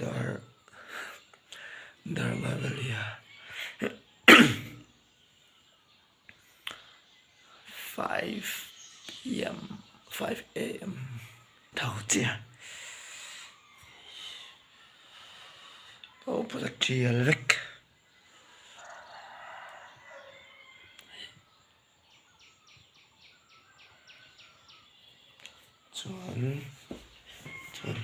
Dar dar nga vel hi a 5pm 5am tho chiah aw pawh a tial vek. Chuan chuan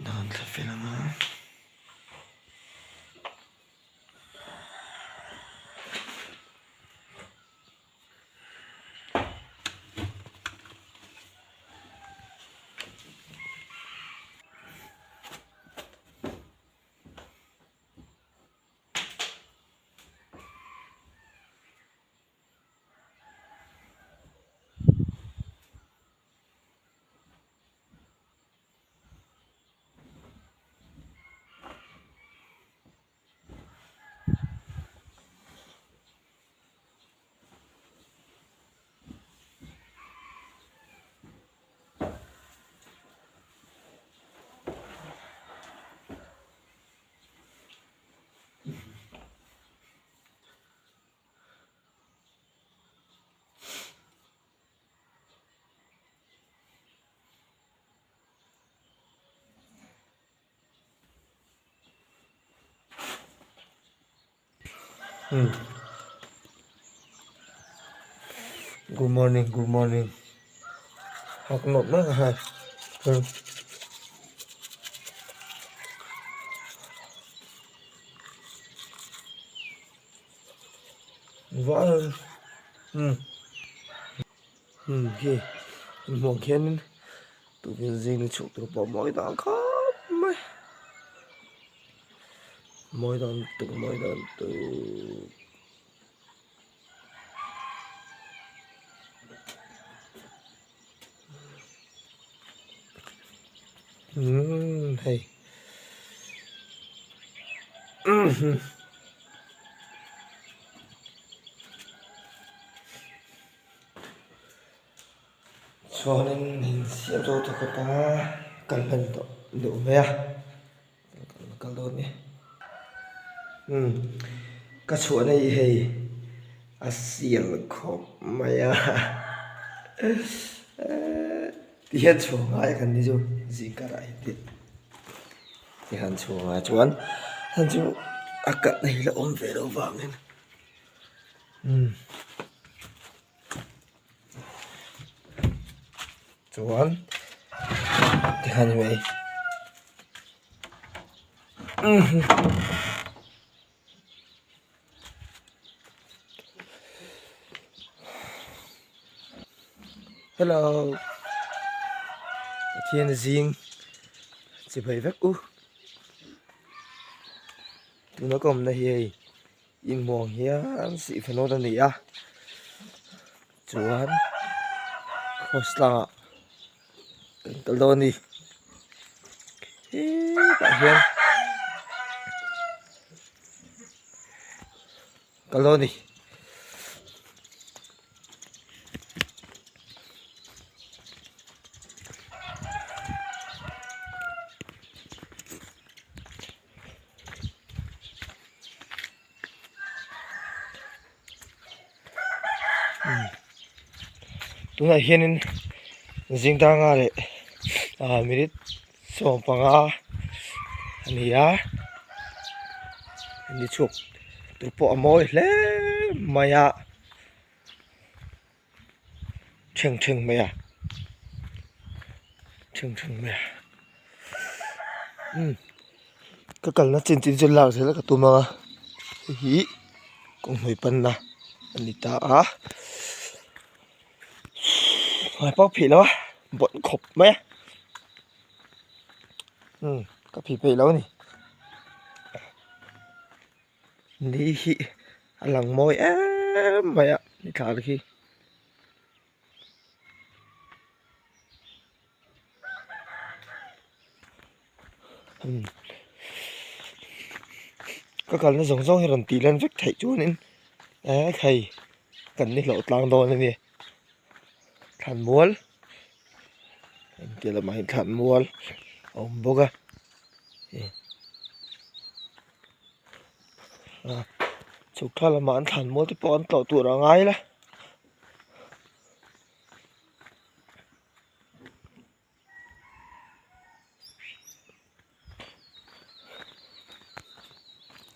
dan thla fel anga. Good morning good morning hak nawk nawk a hai khi hmuh ang khianin tukin zing ni chhuk tur pawh mawi dan khawp mai. Mawi dan tuk mawi dan tuk. Umm hei umm chuanin insiam zo ta khawp a kal hman tawh duh mai a. Kal dawn e umm ka chhuah na hi hei a sial khawp mai a ti hian chhuah ngai kan ni chu zing karah hi te ti han chhuah ngai chuan heng chu a kalh na hi la awm ve loh vangin umm chuan tikhan ni mai hello Pathian zing chi phei vek u tuna ka awmna hi hei. Inhmuh ang hian sihfa nawt a ni a chuan cross tlangah kan kal dawn a ni hetah hian kal dawn a ni. Tunah hianin zing danga leh ah minute 15 a ni a ni chhuak tur pawh a mawi hle mai a Ṭhing ṭhing mai a ṭhing ṭhing mai a umm ka kalna chin chin chu lak zel ka tum ang a hei hi kawnghnui panna a ni ta a hmai pawh a phih lo a bawlh khawp mai a umm ka phih peih lo a ni. Ni hi a lang mawi em mai a ni thla te khi. Ka kalna zawng zawng hi rawn tih lan vek theih chuanin ekhai. kan ni hlauh tlang dawn a ni. Thlanmual engtia lamah hian thlanmual a awm bawk a chhuk thla lamah an thlanmual te pawh an tlawh tur a ngai la.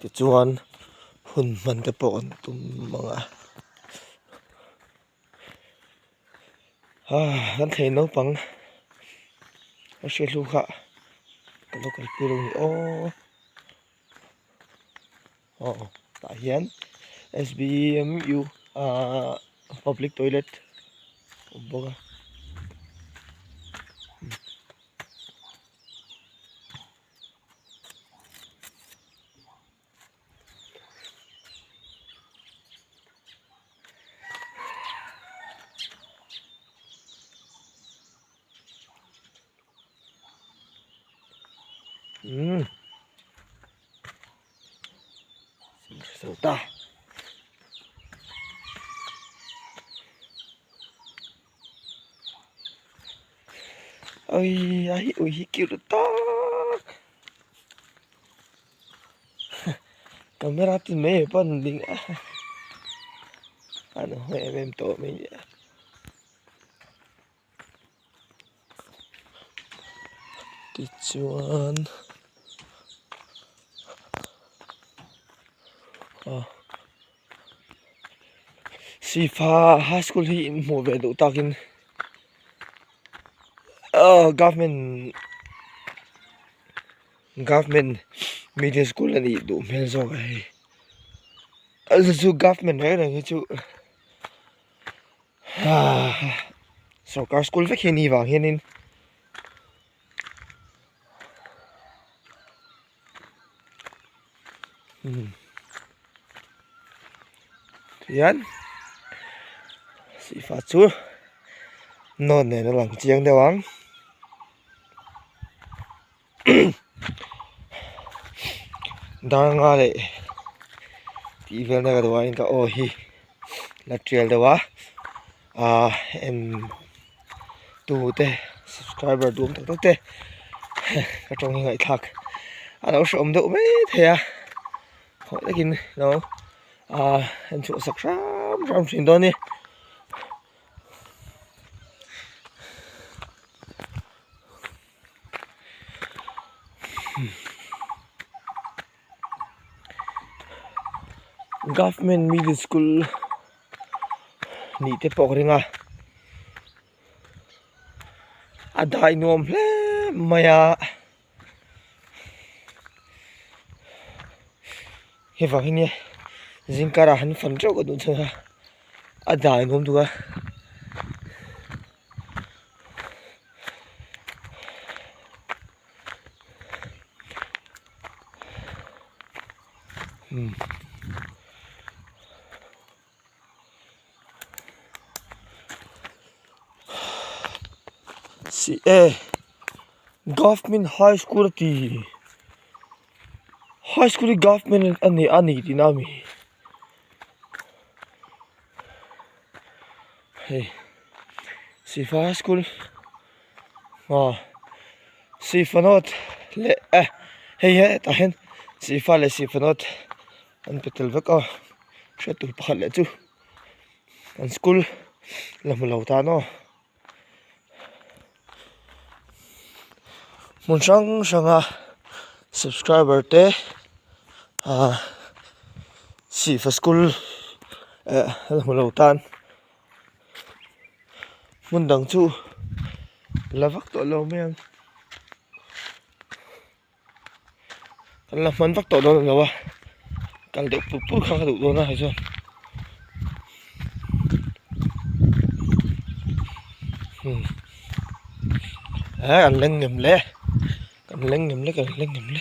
Tichuan hun hman te pawh an tum ang a ah kan thei naupang a hriat hlu kha ka lo kalpui lo ni aw aw tah hian S B M U ah public toilet a awm bawk a. Umm zo ta ui ai ui hi cute tak camera tin mai pawn ding a an hawi em em tawh mai nia. Tichuan ah Sifa high school hi in hmuh ve duh takin ah government government middle school a nih duh hmel zawk a hei a chu government reng reng hi chu. Sorkar school vek hi a nih vang hianin umm tihian sihfa chu nawn nen a lang chiang deuh ang. Dar nga leh tih vel na ka duh aiin ka aw hi la tial deuh a ahh en tu te subscriber duhawm tak tak te ka tawng hi ngaihthlak a lo hrehawm deuh mai thei a khawi takin lo ahh en chhuah sak hram hram thin dawn a ni. Government middle school nih te pawh ka ring a a dai nuam hle mai a hei vang hi nia zingkar ah han fan teuh ka duh chhan a a dai nuam duh a. Si e government high school a ti high school hi government a ni a ni tihna a mi. Hei Sifa high school aw Sifa north leh eh hei hetah hian Sifa leh Sifa north an pe tel vek a hriat tur pakhat leh chu an school la hmu lo tan aw hmun hrang hranga subscriber te ah Sifa school eh la hmu lo tan hmun dang chu la vak tawh lo mai ang. Kan la hman vak tawh dawn lo a kal deuh pur pur kha ka duh dawn a hei chuan umm eh an leng ngem le kan leng ngem le kan leng ngem le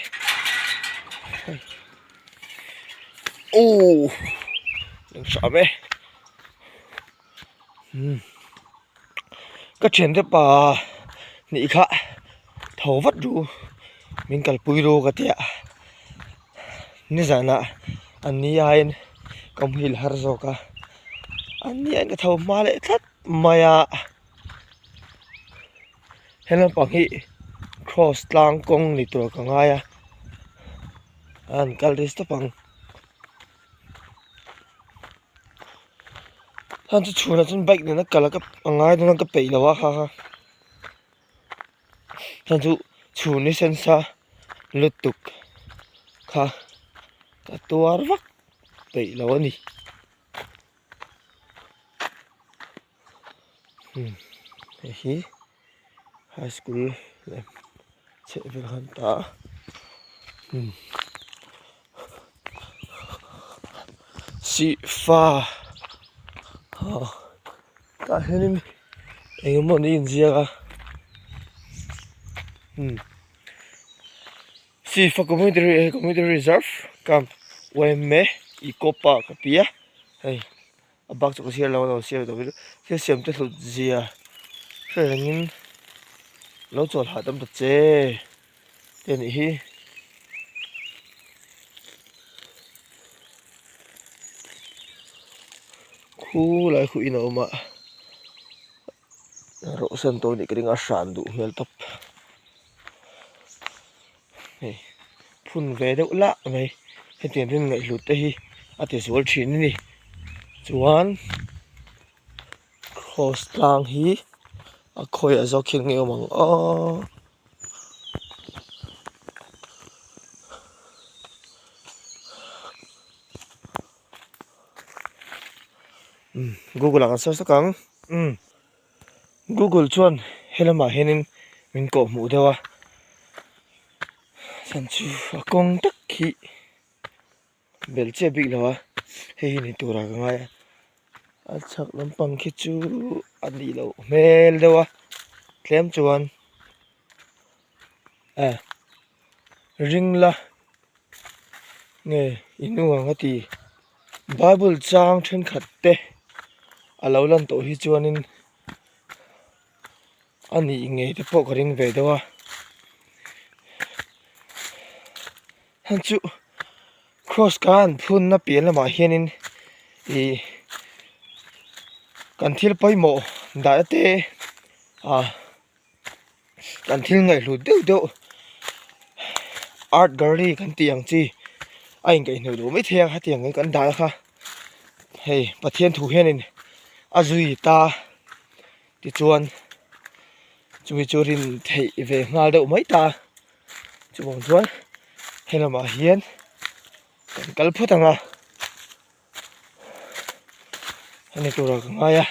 aww leng hram e umm ka thiante pa nih kha tho vat ru min kalpui ru ka tia nizanah an ni aiin ka muhil har zawk a. An ni an ka tho hma leh tlat mai a he lampang hi cross tlang kawng ni tur ka ngai a an kal ri step ang hang chu chhunah chuan bike nena kal a ka ngai dawn a ka peih lo a ha ha chuan chu chhun ni sen sa lutuk kha ka tuar vak peih lo a ni. Hei hi high school leh chheh vel khan ta sihfa tah hianin eng emaw ni inziak a sihfa community reserve camp yma eco park a ti a hei. A bak chu ka chhiar lo a lo chhiar tawh thil siam te hlut zia hre rengin lo chawl hahdam ta che te anih hi. Khulai khu in a awm a rawh sen tawh anih ka ring a hran duh hmel tawp hei phun ve deuh lah mai hetiang thil ngaihhlut te hi a ti zual thin a ni chuan cross tlang hi a khawiah zawk hian nge awm ang aw. Google ah kan search tak ang umm Google chuan helamah hianin min kawh hmuh deuh a chhan chu a kawng tak hi belh chiah bik lo a hei hi ni turah ka ngai a a chhak lampang khi chu a nih loh hmel deuh a tlem chuan eh ring la. Nge i nu ang a ti bible chang thenkhat te a lo lan tawh hi chuanin a nih ngei te pawh ka ring ve deuh a heng chu cross kha an phun na pian lamah hianin ih kan thil pawimawh dah te ah. Kan thil ngaihhlut deuh deuh art gallery kan tih ang chi a inkaihhnawih duh mai thei a hetiang hi kan dah kha hei Pathian thu hianin a zui ta tichuan chumi chu rin theih ve nghal deuh mai ta chuvang chuan he lamah hian kan kal phawt ang a. A ni turah ka ngai a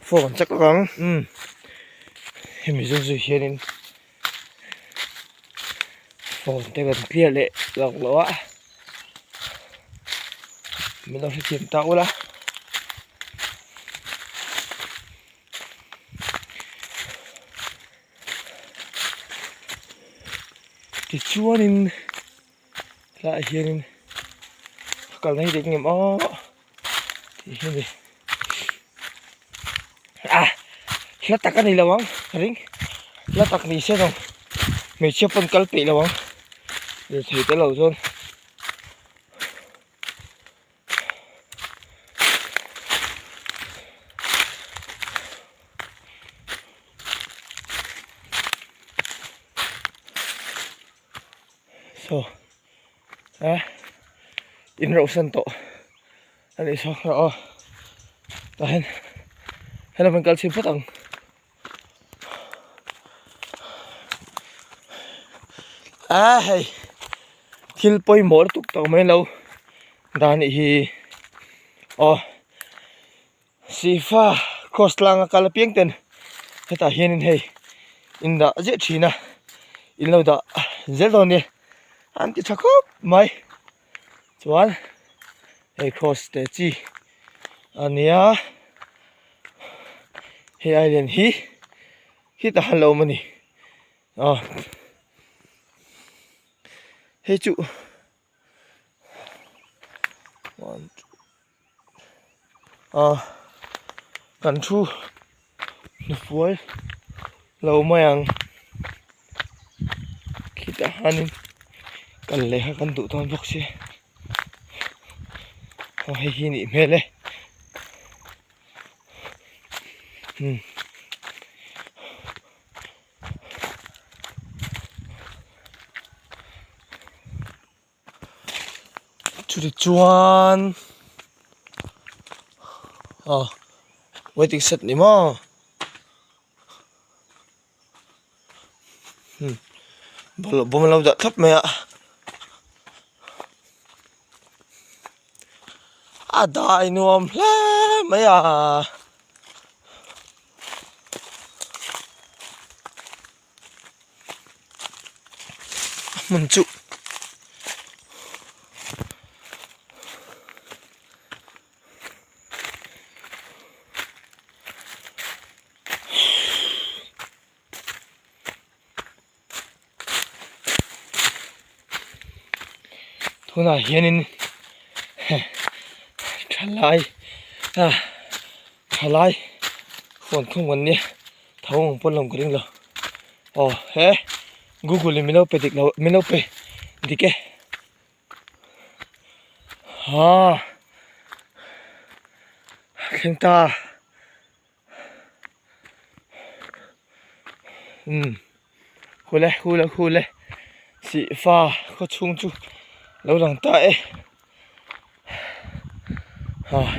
phone an check lawk ang umm hemi zawng zawng hianin phone te kan clear leh lawk loh a min lo hrethiam ta ula. Tichuanin tlaiah hianin ka kalna hi dik ngem aw tih hi a ni ah hla tak a ni lo ang ka ring hla tak ni se zawng hmeichhia pawn kal peih lo ang lirthei te lo chuan. Saw eh in rauh san tawh a nih saw rawh aw tah hian helai hmun kal chhin phawt ang. A hei thil pawimawh lutuk tak mai lo dan nih hi aw sihfa cross tlang a kal apiang ten hetah hianin hei in dah ziah thin a in lo dah zel dawn nia an ti tha khawp mai chuan hei cross te chi a nia. Hei island hi heta han lo awm a ni aw hei chu aw kan thu hnufual lo mai ang. Tah hianin kal leh kha kan duh dawn bawk sia aw hei hi nih hmel e umm. Chuti chuan aw waiting shed ni maw. Bawlhhlawh bawm an lo dah thlap mai a a dai nuam hle mai a. Hmun chu Tunah hianin thalai ah thalai huan khawm an nia tho ang pawn lo ka ring lo aw he google in min lo pe dik lo min lo pe dik e. Haa thleng ta umm hule hule hule sihfa khaw chhung chu lo lang ta e haa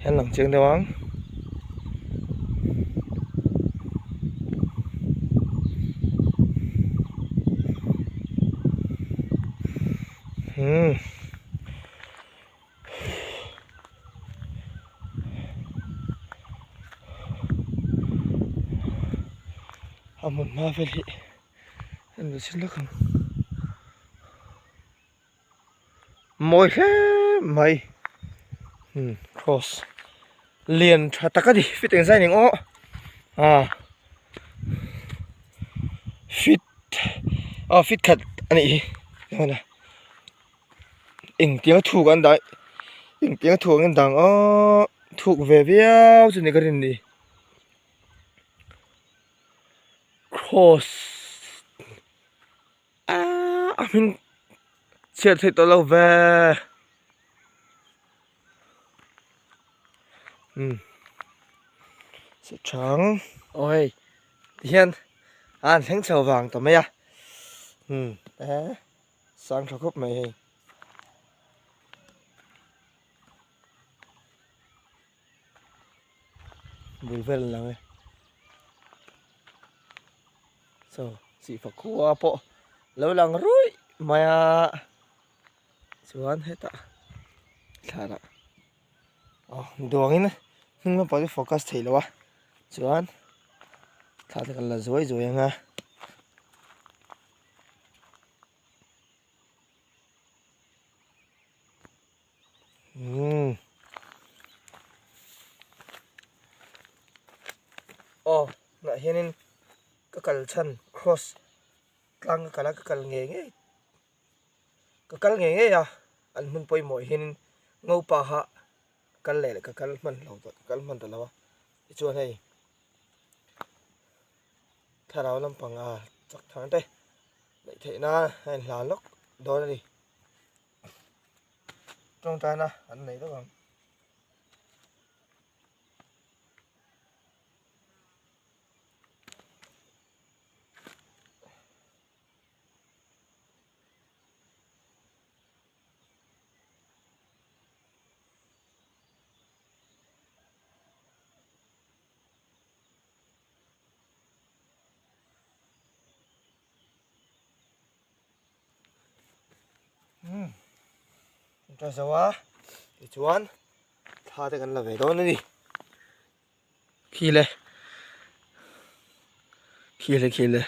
hian lang chiang deuh ang. A hmun hma vel hi en ve chin lawk ang mawi hle mai hmm cross lian tha tak a ni fit engzai ning aw ah fit ah fit khat a nih hi Engtiang thuk an dah engtiang thuk an dang aw thuk ve viau chu ni ka rin ni cross ah a hming chhiat theih tawh lo ve umm chhang aw hei tihian a han thleng chho vang ta mai a umm eh. Sang tha khawp mai hei. Bul vel an lang e. Chaw sihfa khua pawh lo lang ruih mai a. Chuan hetah thlanah aw duangin hnung lampang chu focus theih loh a chuan thla te kan la zuai zuai ang a. Umm aw tunah hianin ka kal chhan cross tlang ka kal a ka kal ngei ngei ka kal ngei ngei a an hmun pawimawh hianin ngopa kha kal leh ka kal hman lo ka kal hman ta lo a tichuan hei. Thlarau lampang a chak thang te neih theih nan a inhlan lawk dawn a ni. Tawngtaina an nei lawk ang. Umm ta zo a tichuan thla te kan la ve dawn a ni khi le khi le khi le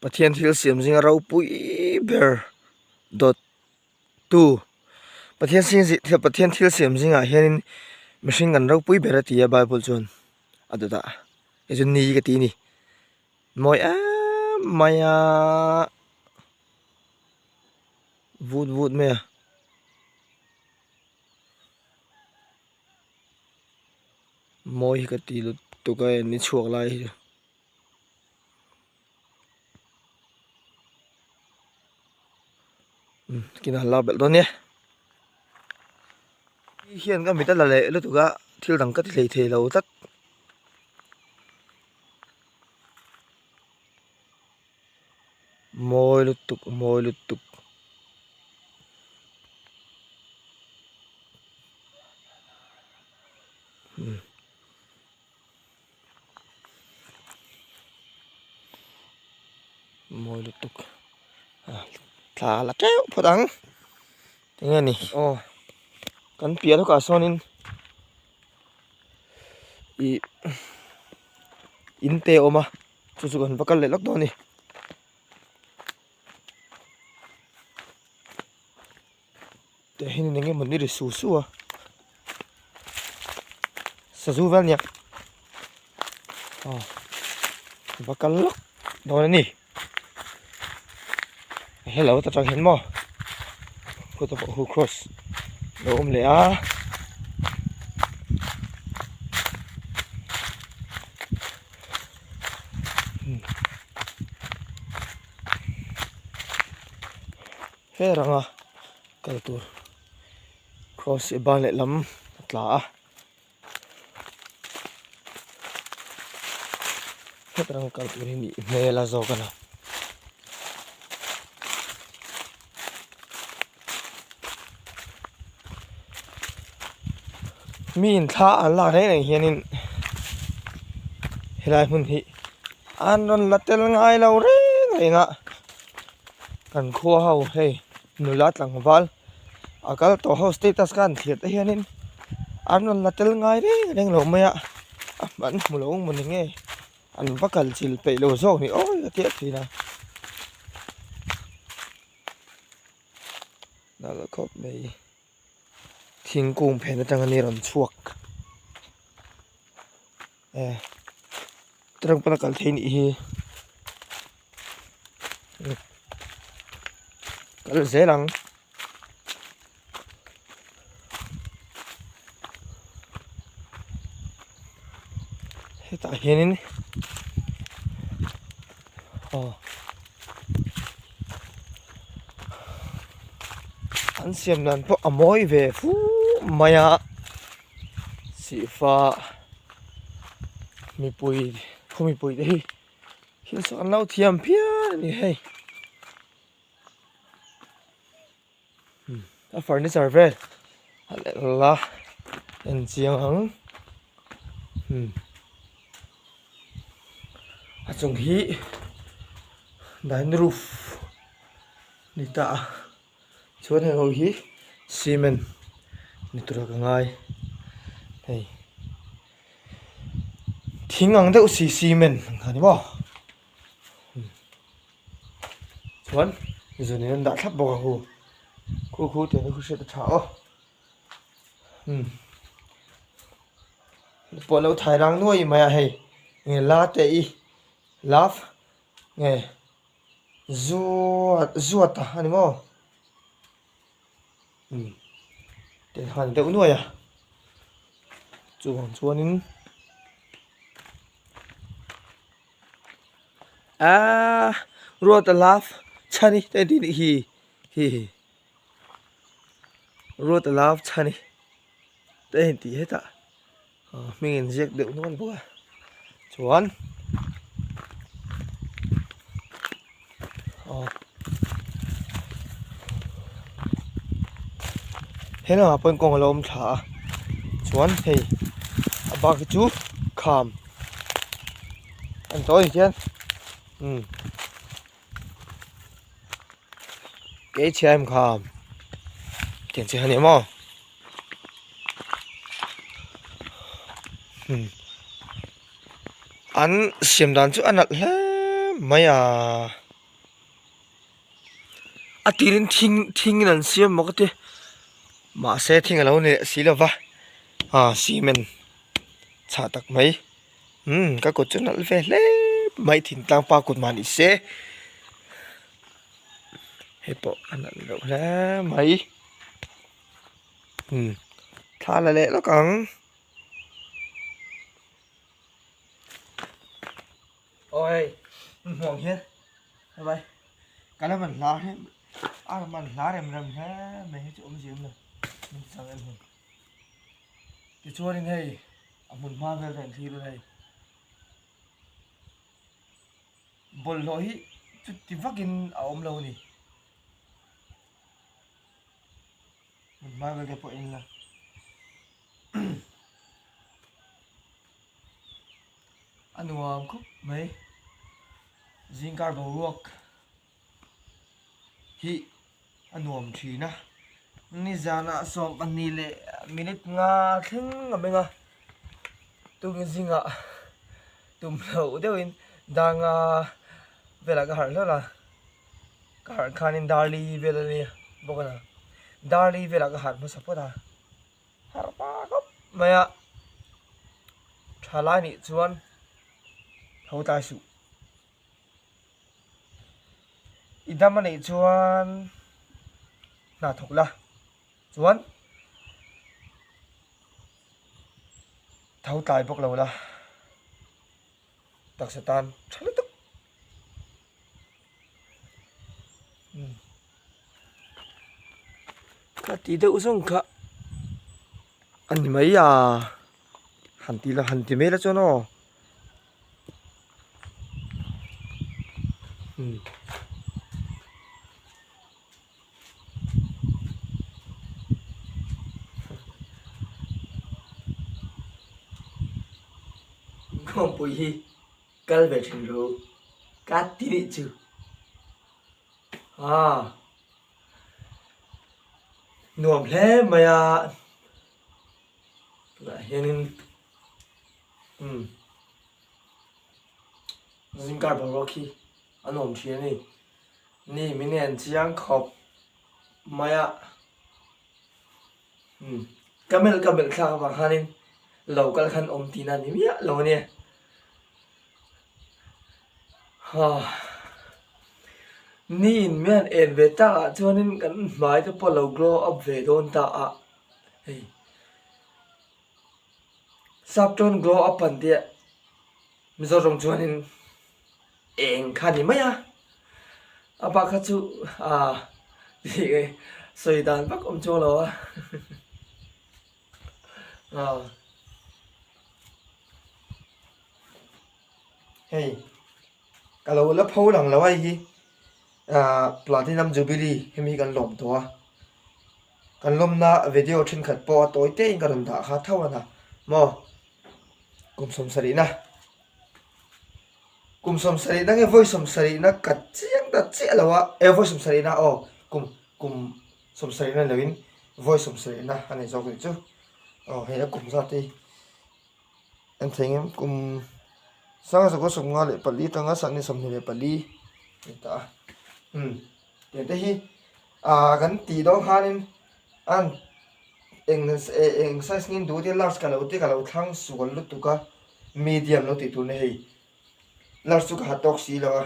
Pathian thil siam zinga ropui ber dawt Tu Pathian sing zih thil Pathian thil siam zingah hianin mihring kan ropui ber a ti a Bible chuan a dawt ah hei chu ni ka ti a ni mawi em mai a vut vut mai a. Mawi hi ka ti lutuk a ni chhuak lai hi chu. Umm kinah an lak belh dawn nia. Hei hian ka mit a la leh lutuk a thil dang ka ti hlei thei lo tlat. Mawi lutuk mawi lutuk. Umm. Mawi lutuk thla la teuh phawt ang enge ni aw kan piah lawkah sawnin ih in te a awm a chu chu kan va kal leh lawk dawn a ni. Tah hian eng emaw ni ri su su a sazu vel nia aw va kal lawk dawn a ni hello ta tang hian maw khawtah pawh khu cross a lo awm leh a. He ranga kal tur cross hi ban lehlam a tla a heta ranga kal tur hi nih hmel a zawk a ni. Mi in thla an lak reng reng hianin helai hmun hi an rawn la tel ngai lo reng reng a. Kan khua ho hei nula tlangval a kal tawh ho status kha an thlir te hianin an rawn la tel ngai reng reng lo mai a a an hmu lo maw ni nge an va kal chil peih lo zawk ni awi ka tia thin a nalh khawp mai thingkung phen atang ani rawn chhuak e truck pawh a kal thei anih hi. Kal zel ang. Hetah hianin aw an siam dan pawh a mawi ve fu mai a sihfa mipui khaw mipui te hi. Thil saw an lo thiam phian a ni hei a furniture vel a leh la en chiang ang a chung hi dine roof ni ta a chuan heng ho hi cement ni tura ka ngai hei. Thing ang deuh si cement ang kha ni maw chuan zun in an dah thlap bawk a hu khu khu tiang te khu hriat a tha aw pawh lo thai rang nuai mai a hei nge la te i love nge zuat zuat a ni maw. Tiang khan deuh nuai a chuvang chuanin aaa ruat a love chhani te an tih nih hi hi hi ruat a love chhani te an tih hetah hming in ziak deuh nual bawk a chuan aw he lamah pawhin kawng a lo awm thla a chuan hei a bak hi chu kham an tawh a ni hian umm Keichhiaim kham tiang chi a ni maw an siam dan chu a nalh hle mai a a tirin thing thingin an siam maw ka ti mahse thing a lo ni leh si lo va ah cement chhah tak mai. Umm ka kut chu nalh ve hle mai thingtlang pa kut mah ni se hei pawh a nalh loh hle mai umm thla la leh lawk ang aw hei hmuh ang hian hei vai ka la van hla hle. A man hla rem rem hle mai hi chu awmzia awm lo min ti chang em hmun. Tichuanin hei a hmun hma vel te an thlir a hei. Bawlhhlawh hi chuti vakin a awm lo a ni. Hmun hma vel te pawh en ila. A nuam khawp mai. Zingkar boruak hi a nuam thin a. Nizanah 12 leh minute nga thleng a meng a. Tukin zingah tum loh deuhin dar nga velah ka harh hlawlh a. Ka harh khanin dar li vel a nia bawk a. Dar li velah ka harh hmasa phawt a. Harh pa khawp mai a, tha lai nih chuan tho tlai suh. I dam a neih chuan hna thawk la chuan tho tlai bawk lo la taksa tan tha lutuk. Ka ti deuh zawng kha a ni mai a han ti la han ti mai la chuan aw umm. Khawmpui hi kal ve thin ru ka ti nih chu aa nuam hle mai a tunah hianin umm zingkar boruak hi a nuam thin a ni ni min en chiang khawp mai a umm ka melh ka melh thlak avang khanin lo kal khan awm tihna a ni miah lo a nia. Ni in mi han en ve tak ah chuanin kan hmai te pawh lo glow up ve dawn ta a hei sap tawn glow up an tia mizo tawng chuanin eng kha ni mai a a bak kha chu ah sawi dan vak awm chuang lo a. Hei ka lo la pho lang lo a hei hi ahh platinum jubilee hemi hi kan lawm tawh a kan lawmna video thenkhat pawh a tawi te in ka rawn dah kha tho a na maw kum 70 na kum 70 na nge vawi 70 na ka chiang ta chiah lo a e vawi 70 na aw kum kum 70 na ni loin vawi 70 na a ni zawk anih chu aw hei a kum zat hi. En thei ngem kum 1954 atanga 1924 ni ta a umm tiang te hi ah kan tih dawn khanin an eng eng size nge duh te large ka lo te ka lo thlang sual lutuk a medium lo tih tur na hei large chu ka ha tawk si lo a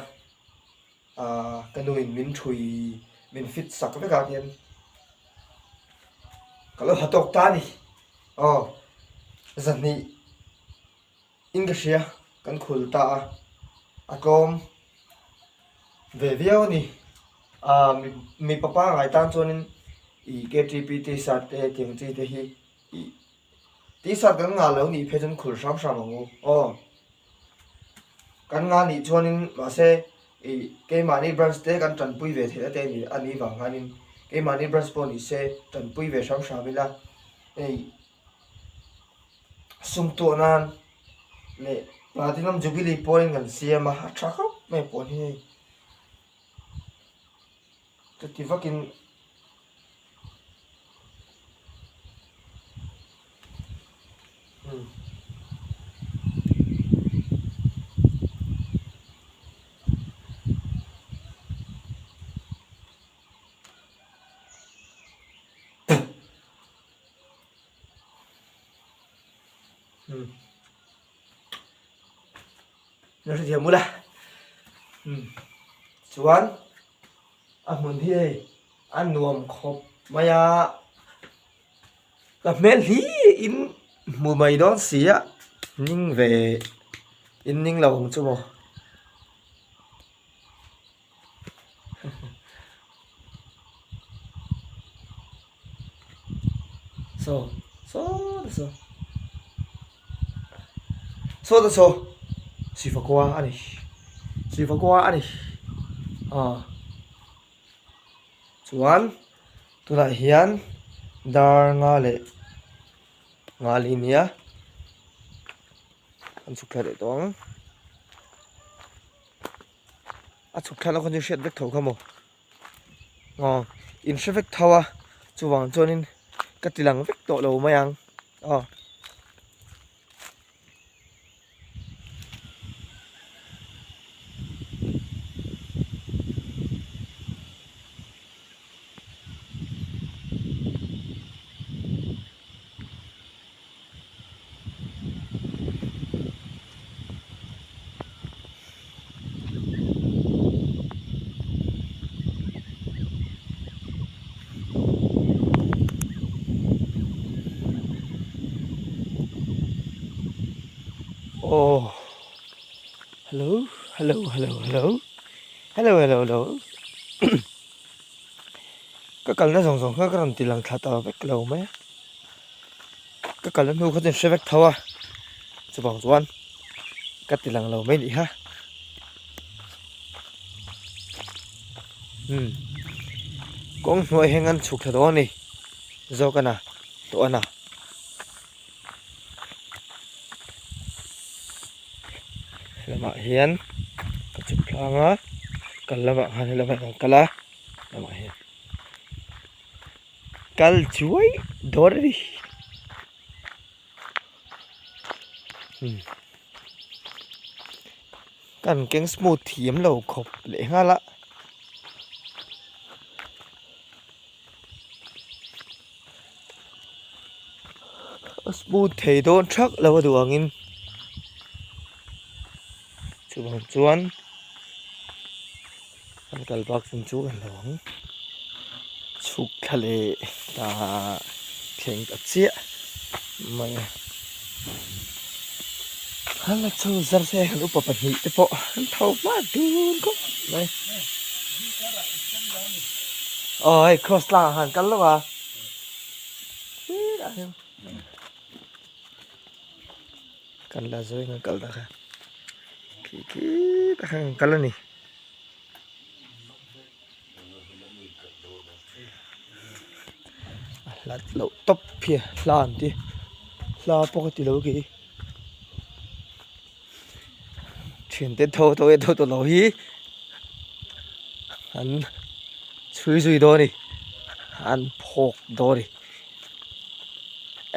ah ka nu in min thui min fit sak vek ah hian ka lo ha tawk ta a ni aw zahnih in ka hria kan khul ta a a tlawm ve viau a ni ah mipa pangngai tan chuanin ih ktp t-shirt te tiang chi te hi ih t-shirt kan ngah lo nih phei chuan khul hram hram ang u aw. Kan nga nih chuanin mahse ih keimahni branch te kan tanpui ve theih ate ni a nih vang khanin keimahni branch pawh ni se tanpui ve hram hram ila hei sum tuah nan leh Platinum Jubilee pawhin kan siam a a tha khawp mai pawh hi hei chuti vakin. Chuan a hmun hi hei a nuam khawp mai a ka hmel hi in hmu mai dawn si a ning ve in ning lo ang chu maw. Saw saw te saw saw te saw Sivakua a ni Sivakua a ni aw chuan tunah hian dar nga leh nga li nia an chhuk thla leh tawh ang a chhuk thla na khaw chu hriat vek tho kha maw. Aw in hre vek tho a chuvang chuanin ka ti lang vek tawh lo mai ang aw. Aw hello hello hello hello hello hello hello ka kalna zawng zawng kha ka rawn ti lang thla ta vek lo mai a. Ka kalna hnu kha chu in hre vek tho a chuvang chuan ka ti lang lo mai nih kha umm kawng hnuai hian an chhuk thla dawn a ni zawk a na tawh a na helamah hian ka chhuk thla ang a kal lamah khan helamah hian kan kal a lamah hian. Kal chuai dawn a ni. Kan keng smooth thiam lo khawp leh nghal a. A smooth thei dawn thak lo a duh angin chuvang chuan. An kal bak chung chu kan lo ang chhuk thla leh ta thleng ta chiah mai a hala chu zar se kan upa pahnih te pawh an tho hma dun khawp mai aw hei cross tlang ah khan kal lo a tirah hian kan la zawin kan kal ta kha khi khi ta khan kan kal a ni. A hlat loh tawp hi a hla an ti hla pawh ka ti lo kei thiante tho tho e tho tawh lo hi an chhui zui dawn a ni an phawk dawn a ni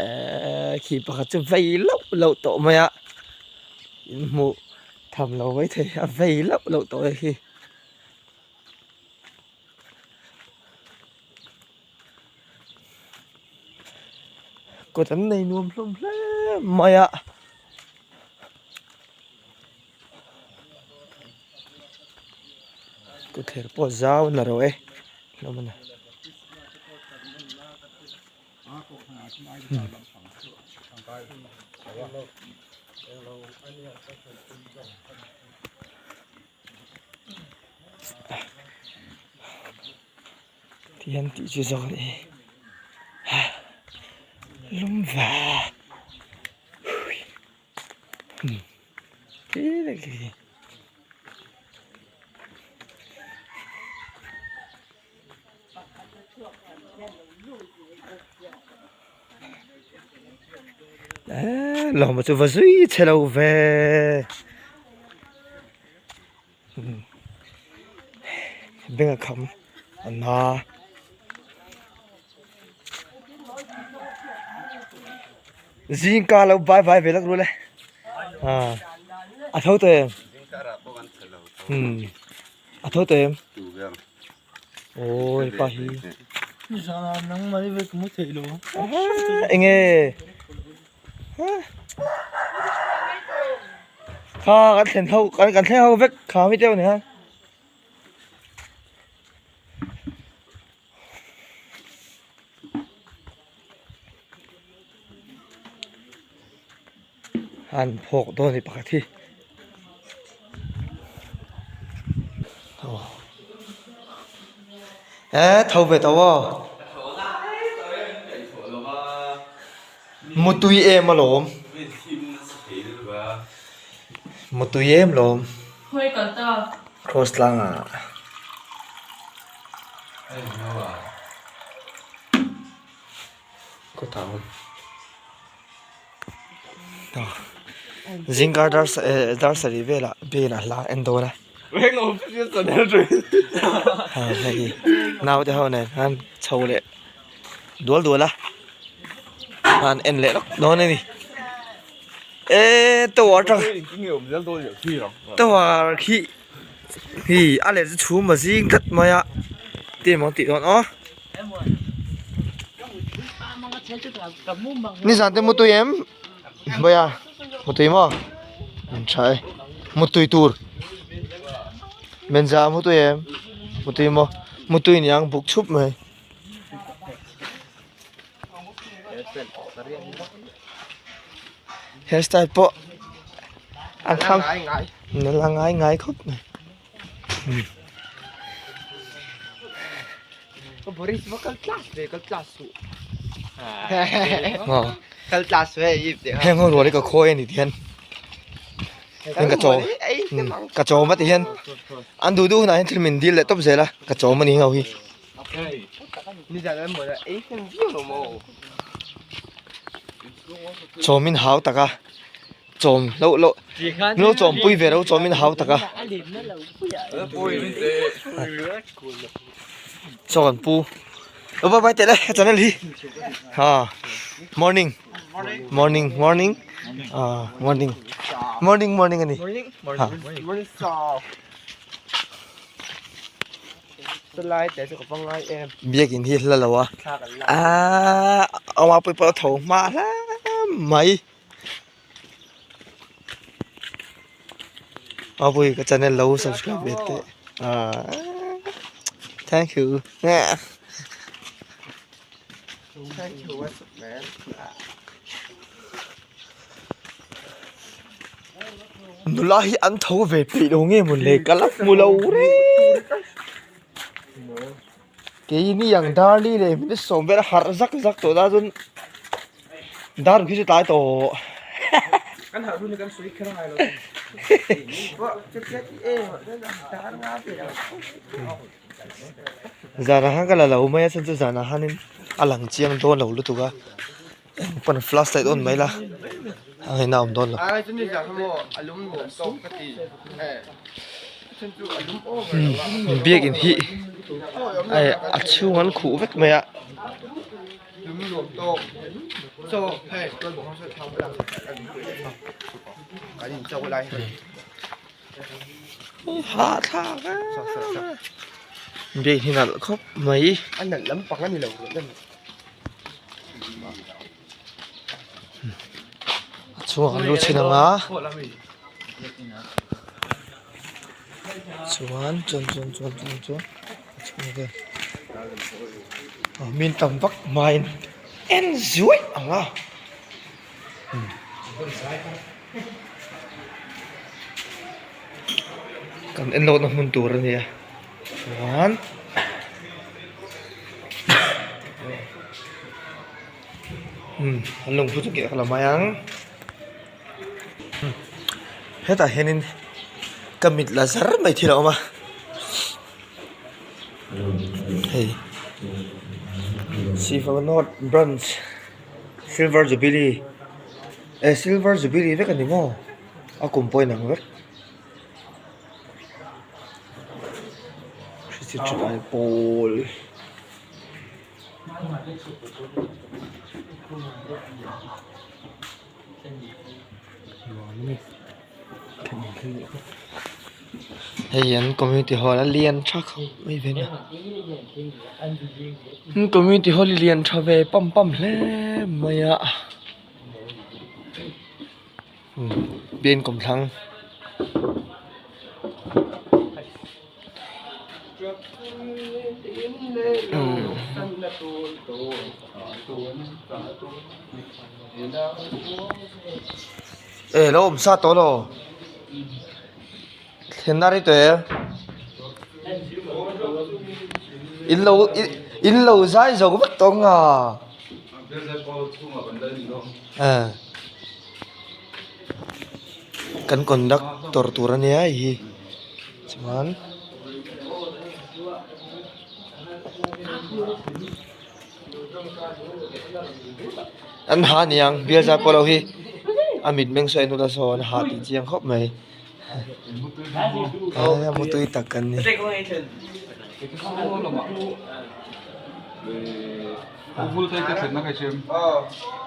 eee khi pakhat chu vei loh loh tawh mai a inhmuh. Tham lo mai thei a vei loh loh tawh e hi. Kawt an nei nuam hlawm hle mai a. Kawtthler pawh zau na rawh e hlawm a ni. Tihian tih chu zawk a nih hi lum va Eee lawma chu va zui chhe lo ve beng a kham a na zingka lo vai vai ve lak rul e a tho tawh em a tho tawh em. Awi pa hi. Nizan nang mai ve ka mu theih lo. Enge. Kha kan thlen ho kan kan thleng ho vek kha mi teuh ni ha. An phawk dawn ni pakhat hi e tho ve tawh aw. Mutui em alawm. Mutui em lawm. Cross tlangah. Zingkar dar dar sarih velah Ben a hla en dawn a hei naute ho nen khan chho leh dual dual a an en leh lawk dawn a ni eee tower atang tower khi hi a leh chu chhum a zing tlat mai a ti emaw tih dawn aw. Nizan te mutui em Bawia mutui maw an tha e mutui tur Menza mutui em mutui maw mutui niang buk chhup mai. Hairstyle pawh a kham nala ngai ngai khawp mai. Heng ho rual hi ka khawi a ni tihian heng ka chaw ka chawm a tihian an duh duh hunah hian thil min dil leh tawp zel a ka chawm a ni ho hi. Chawmin hau tak a. Chawm loh loh min lo chawm pui ve lo chawm in hau tak a chaw kan pu aw bye bye teh le ka channel hi ha morning morning morning ah morning morning morning ani ha biakin hi hla lo a aaa ama pawh a tho hma hle mai. Mapui ka channel lo subscribe ve teh ah thank you nula hi an tho ve peih lo nge mawn le ka la hmu lo reng keini ang darli leh minute sawm vel a harh zak zak tawh ta chuan. Dar khi chu tlai tawh. Kan harh hun hi kan sawi kher a ngai lo. Zanah khan ka la lo mai a chhan chu zanah khanin a lang chiang dawn lo lutuk a pawn flash light on mai la a ngaihna a awm dawn lo. Biakin hi a chhung an khuh vek mai a. Hahthlak a biak hi nalh khawp mai a nalh lampang a ni lo a chhungah kan lu chhin ang a chuan chuan chuan chuan chuan chuan a chhungah vel. Min tam vak hmain en zuaih ang a kan en lohna hmun tur a nia chuan an lungphu chu keh ka la mai ang hetah hianin ka mit la zar mai thil a awm a. Hei Sivang North Branch Silver Jubilee eh Silver Jubilee vek a ni maw a kum pawh a inang vek hriat pawl. Hei an community hall a lian tha khawp mai ve nia an community hall hi lian tha ve pam pam hle mai a biakin kawmthlang. Eh lo awm sa tawh lo thlenna rei tawh em in lo in lo zai zo vek tawh ang a. Kan conductor tur ania hei hi chuan an ha aniang bial zai pawh lo hi a mit meng saw en ula saw an ha tih chiang khawp mai a mutui tak kan ni.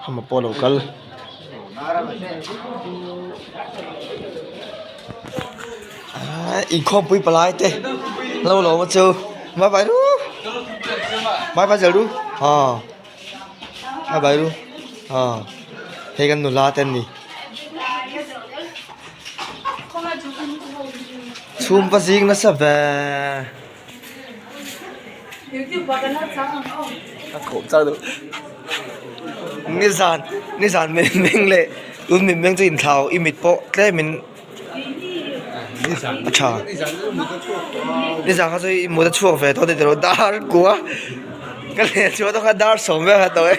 Hama pawh a lo kal aaa inkhawmpui palai te lo lawm a chu bye bye ru bye bye zel ru aw bye bye ru aw hei kan nula te an ni chhum va zing nasa ve. Nizan nizan min meng leh tun min meng chu inthlau i mit pawh tlem in a tha nizan kha chu i mut a chhuak ve tawh a ni tiraw dar kua ka leh chuan kha dar sawm vel kha tawh e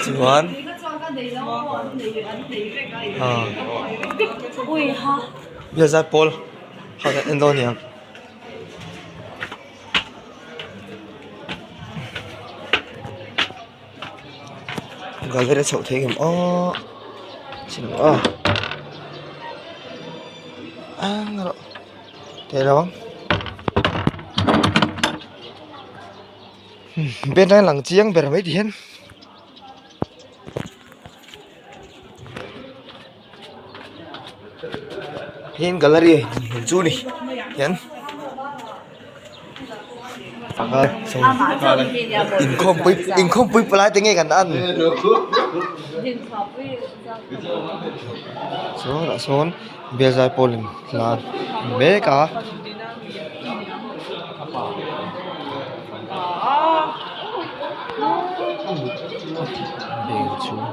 chuan ah biazai pawl kha kan en dawn a ni ang. Gallery a chhoh theih em aw aw theih lo ang. Bank a lang chiang ber mai ti hian heng gallery chu a ni hian inkhawmpui inkhawmpui palai te nge kan en sawn ah sawn bialzai pawl in hla mek a. Bank chhung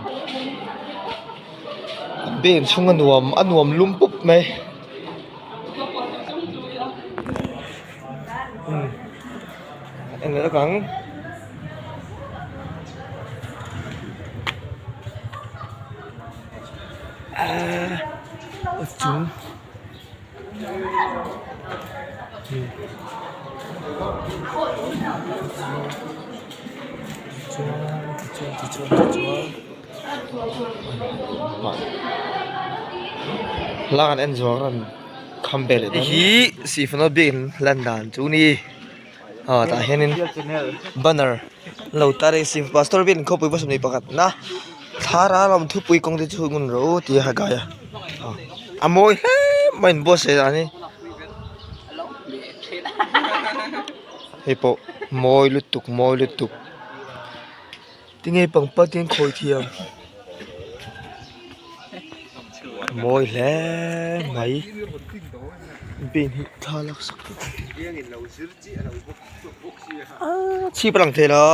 bank chhung a nuam a nuam lum pup mai umm en leh lawk ang. Ahh a chung. Hla kan en zawng rawn kham ve leh dawn hi sihfana biakin lan dan chu ni aw tah hianin banner lo tar a sih pastor biakin khawpui va sawmhnih pakhat na thlara lam thupui kawng te chu ngun rawh u tih a gai a. A mawi hle mai an buatsaih dan hi hei pawh mawi lutuk mawi lutuk tinge pangpar te an khawi thiam mawi hle mai bin hi thla lak sak aaa chhip a lang thei lo.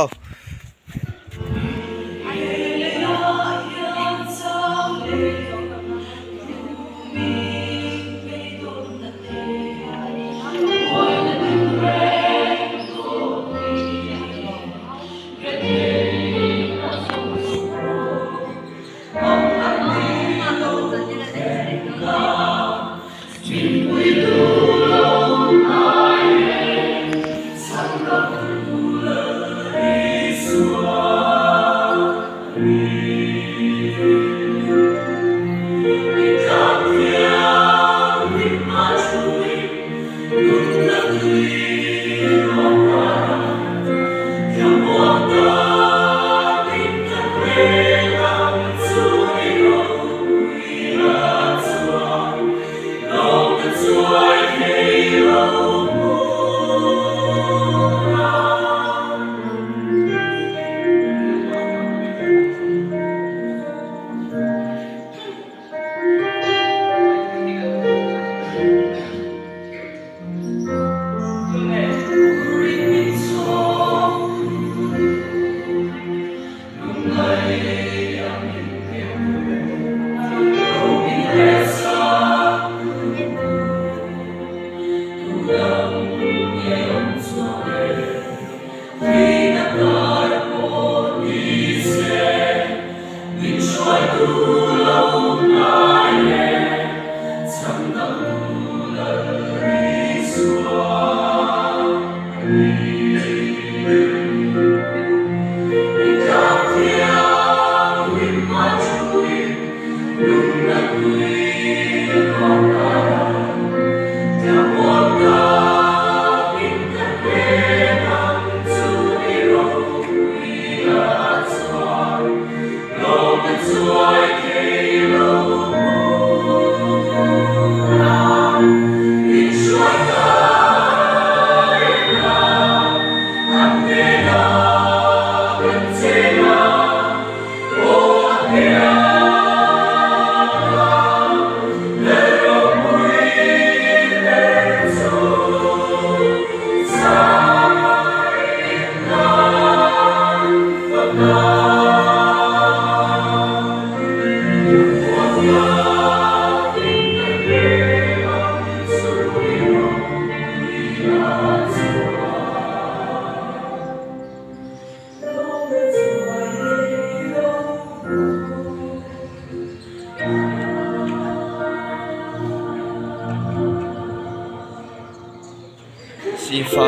Sifa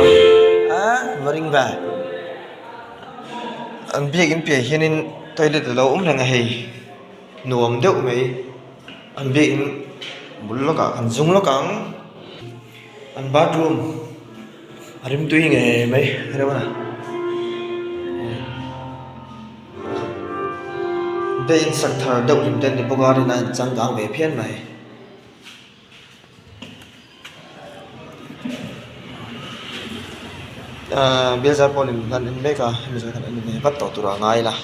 a va ring ve an biakin piah hianin toilet alo awm reng a hei nuam deuh mai an biakin bul lawkah kan zung lawk ang an bathroom a rimtui ngei mai reuh a biakin sak thar deuh hlim te an ni bawk a rin a inchangkang ve phian mai. Ahh bialzar pawh lim hman en mek a hemi zawng hian en ve vat tawh tur a ngai la.